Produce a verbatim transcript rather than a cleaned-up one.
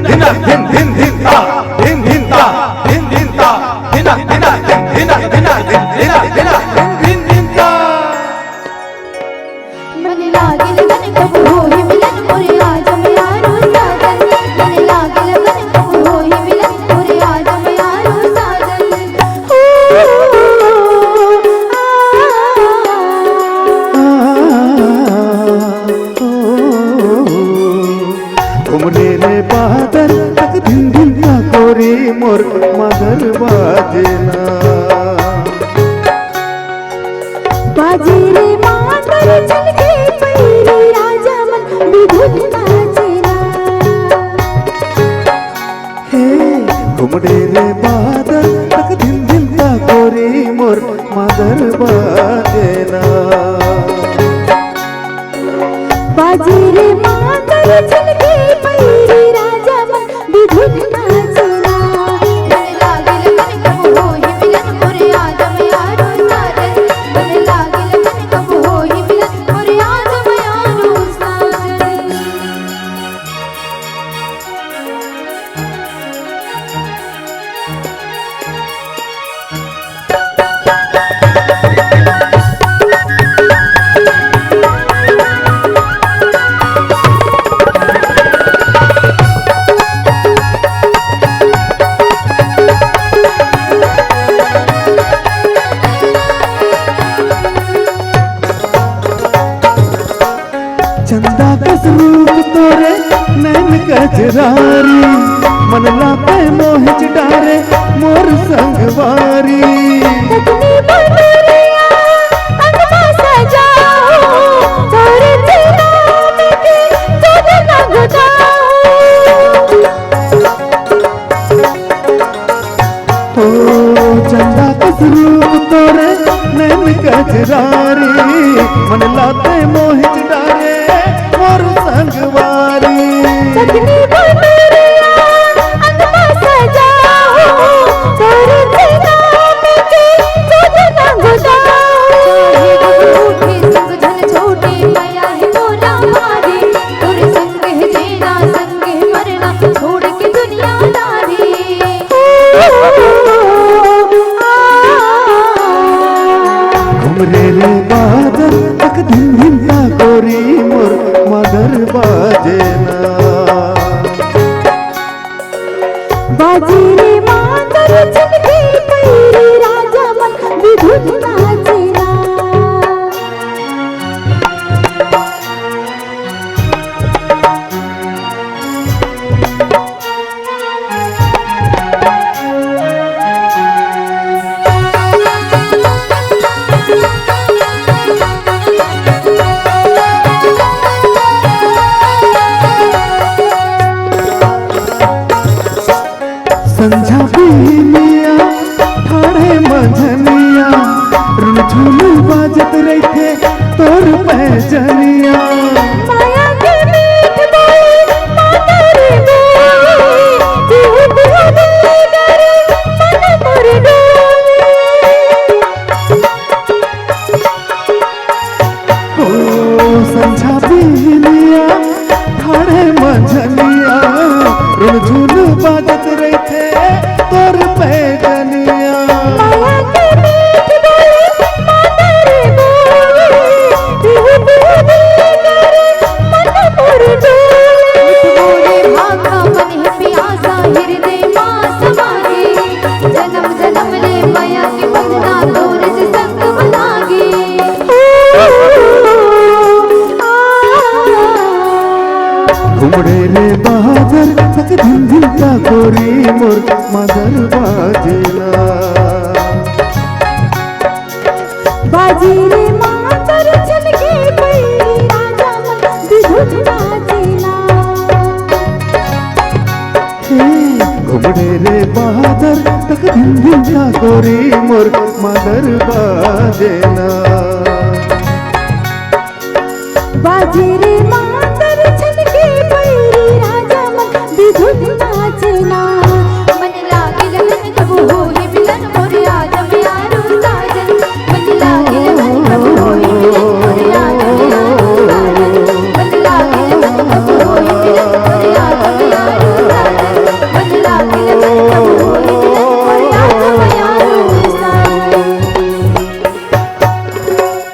धिना धिन धिन धिन ता, धिन धिन ता, धिन धिन ता, धिना धिना धिन धिना धिना धिना धिना धिन धिन धिन ता। मन लागे लगन कब होही मिलन मोरे आज मयारू साजन। मन लागे लगन कब होही मिलन मोरे आज मयारू साजन। ओ, आ, ओ, ओ, ओ। घुमरे रे बादर तक धिन धिन ता कोरी मोर मदर बाजे ना। बाजे रे मादर छन के पैरी राजा मन बिधुन नाचे ना। हे घुमरे रे बादर तक धिन धिन ता कोरी मोर मदर बाजे ना। बाजे रे मादर छन के पैरी राजा मन बिधुन नाचे ना। मन लागे लगन कब होही मिलन मोरे आज मयारू साजन। मन लागे लगन कब होही मिलन मोरे आज मयारू साजन। चंदा कस रूप तोरे नैन कजरारी, मन लाते मोहित डारे मोर संगवारी। कतनी बदरिया अंगना सजाओ, तोरे नाम के जोत नगदाओ। ओ चंदा कस रूप तोरे नैन कजरारी, मन लाते मोहित डारे मोर संगवारी। सजनी बदरिया अंगना सजाओ, तोरे नाम के जोत नगदाओ। चाहे दूर उठे संग झन छोटे, मया है मोला मारे, तोरे संग है जीना संग है मरना, छोड़ के दुनियादारी। घुमरे रे बादर तक धिन धिन ता कोरी मोर मदर बाजे ना। बाजे रे मादर छन के पैरी राजा मन बिधुन नाचे ना। संझा बिहनिया ठाढ़े मंझनिया, रुनझुन बाजत रहिथे तोर पैजनिया। माया के मीठ बोली, मातर बोली, तू तू दिल डरे, मन मोर डोले। ओ संझा बिहनिया, ठाढ़े मंझनिया, रुनझुन बाजत रहिथे तोर पैजनिया। माया के मीठ बोली, मातर बोली, तू तू दिल डरे, मन मोर डोले। मोरे भाग का मन है प्यासा, हृदय मा समा गे। जनम जनम ले मया के बंधना, तोर से संग बना गे। घुमरे रे बादर तक धिन धिन ता कोरी मोर मदर बाजे ना। बाजे रे मादर छन के पैरी राजा मन बिधुन नाचे ना। हे घुमरे रे बादर तक धिन धिन ता कोरी मोर मदर बाजे ना। बाजे रे मादर छन के पैरी राजा मन बिधुन नाचे ना।